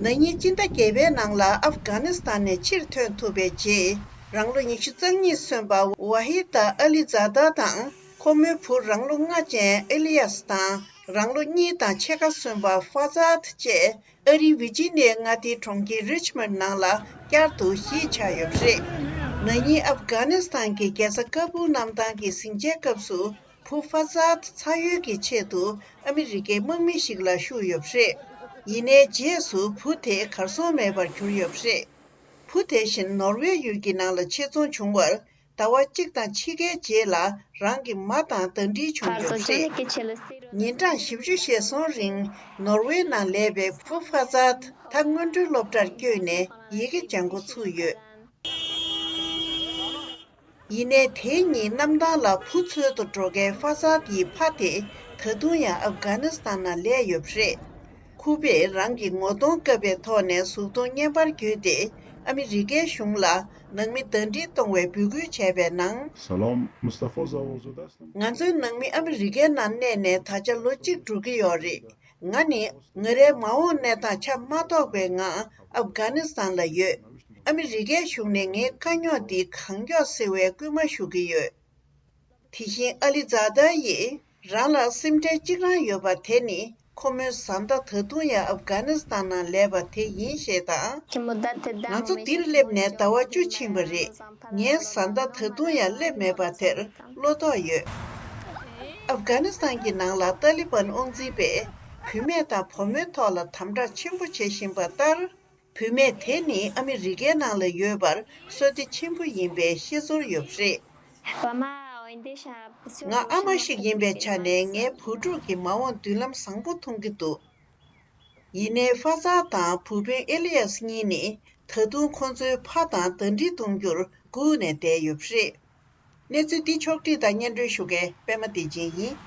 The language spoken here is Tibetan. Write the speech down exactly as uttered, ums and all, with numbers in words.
ན་ནིང་སྤྱི་ཟླ་བརྒྱད་པའི་ནང་ལ་ཨབ་གྷ་ནི་སི་ཐན་ནས་ཕྱིར་ཐོན་ཐུབ་པའི་རྗེས། རང་ལོ་ཉི་ཤུ་རྩ་གཉིས་སོན་པ་ཝ་ཧི་ད་ཨ་ལི་ཛ་ད་དང་། ཁོ་མོའི་བུ་རང་ལོ་ལྔ་ཅན་ཨེ་ལི་ཡཱས་དང་། རང་ལོ་གཉིས་དང་ཕྱེད་ཀ་སོན་པ་ཧྥ་ཛཱད་བཅས། ཨ་རིའི་ཝི་ཇི་ནི་ཡའི་མངའ་སྡེའི་གྲོང་ཁྱེར་རིཆ་མོན་ནང་ལ་བསྐྱར་དུ་གཞིས་ཆགས་ཡོད་པ་རེད། ན་ནིང་ཨབ་གྷ་ནི་སི་ཐན་གྱི་རྒྱལ་ས་ཀ་བུལ་གནམ་ཐང་གི་ཟིང་ཆའི་སྐབས་སུ། བུ་ཧྥ་ཛཱད་ཚ་ཡོད་ཀྱི་ཆེད་དུ་ཨ་མི་རི་ཀའི་དམག་མི་ཞིག་ལ་ཞུགས་ཡོད་པ་རེད། ཡིན་ནའི་རྗེས་སུ་བུ་དེ་གར་སོང་མེད་པར་གྱུར་ཡོད་པ་རེད། བུ་དེ་བཞིན་ནོར་ཝེ་ཡུལ་གྱི་ནང་ལ་ཆེད་རྫོང་བྱུང་བར། ཟླ་བ་གཅིག་དང་ཕྱེད་ཀའི་རྗེས་ལ་རང་གི་མ་དང་ཟླ་སྒྲིལ་བྱུང་ཡོད་པ་རེད། ཉིན་གྲངས་བཞི་བཅུ་ཞེ་གསུམ་རིང་ནོར་ཝེ་ནང་ལས་པའི་བུ་ཧྥ་ཛཱད་ད་སྔོན་འགྲོའི་སློབ་གྲྭར་བསྐྱོད་ནས་ཡི་གེ་སྦྱང་འགོ་ཚུགས་ཡོད། ཡིན་ནའི་དེའི་ཉིན་གནམ་ཐང་ལ་བུ་འཚོལ་དུ་འགྲོ་མཁན་ཧྥ་ཛཱད་ཡི་ཕ་དེ་ད་དུང་ཡང་ཨབ་གྷ་ནི་སི་ཐན་ནང་སླེབས་ཡོད་པ་རེད། ཁུ་པས་རང་གི་ངོ་གདོང་བཀབ་པའི་ཐོག་ནས་གཟུགས་མཐོང་བརྙན་པར་བརྒྱུད་དེ་ཨ་མི་རི་ཀའི་གཞུང་ལ་ནང་མི་གདན་འདྲེན་གཏོང་བའི་འབོད་སྐུལ་བྱས་པའི་ནང་། Salam, Mustafa Zawazoda. ང་ཚོའི་ནང་མི་ཨ་མི་རི་ཀའི་ནང་གནས་ནས་ད་ཆ་ལོ་གཅིག་འགྲོ་གི་ཡོད་རེད། ང་ནི་ང་རའི་མ་འོངས་གནས་སྟངས་ཆ་མ་རྟོགས་པའི་ངང་ཨབ་གྷ་ནི་སི་ཐན་ལ་ཡོད། ཨ་མི་རི་ཀའི་གཞུང་ནས་ངའི་དཀའ་རྙོག་འདི་གང་མགྱོགས་སེལ་བའི་སྐུལ་མ་ཞུ་གི་ཡོད། དེ་བཞིན་ཨ་ལི་ཛ་ད་ཡིས་རང་ལ་སེམས་ཁྲལ་གཅིག་རང་ཡོད་པ་དེ་ནི་ཁོ་མོའི་བཟའ་ཟླ་ད་དུང་ཡང་ཨབ་གྷ་ནི་སི་ཐན་ནང་ལས་པ་དེ་ཡིན་ཞེས་དང་། ང་ཚོ་འདིར་སླེབས་ནས་ཟླ་བ་བཅུ་ཕྱིན་པ་རེད། ངའི་བཟའ་ཟླ་ད་དུང་ཡང་སླེབས་མེད་པ་དེར་བློ་དོགས་ཡོད། ཨབ་གྷ་ནི་སི་ཐན་གྱི་ནང་ལ་ཏཱ་ལི་བན་དབང་འཛིན་པས་བུད་མེད་དང་བུ་མོའི་ཐོག་ལ་དམ་དྲག་ཆེན་པོ་བྱེད་བཞིན་པ་ལྟར། བུད་མེད་དེ་ནི་ཨ་མི་རི་ཀའི་ནང་ལ་ཡོད་པར་བསོད་བདེ་ཆེན་པོ་ཡིན་པའི་བཤད་ཚོར་ཡོད་པ་རེད། ང་ཨ་མ་ཞིག་ཡིན་པའི་ཆ་ནས་ངའི་བུ་ཕྲུག་གི་མ་འོངས་མདུན་ལམ་བཟང་པོ་མཐོང་གི་འདུག་ཡིན་ནའི་ཧྥ་ཛཱད་དང་བུ་སྤུན་ཨེ་ལི་ཡཱས་གཉིས་ནི་ད་དུང་ཁོང་ཚོའི་ཕ་དང་ཟླ་སྒྲིལ་གཏོང་རྒྱུར་སྒུག་ནས་བསྡད་ཡོད་པ་རེད། གནས་ཚུལ་འདི་ཕྱོགས་བསྒྲིགས་དང་སྙན་སྒྲོན་ཞུ་མཁན་པད་མ་བདེ་ཆེན་ཡིན།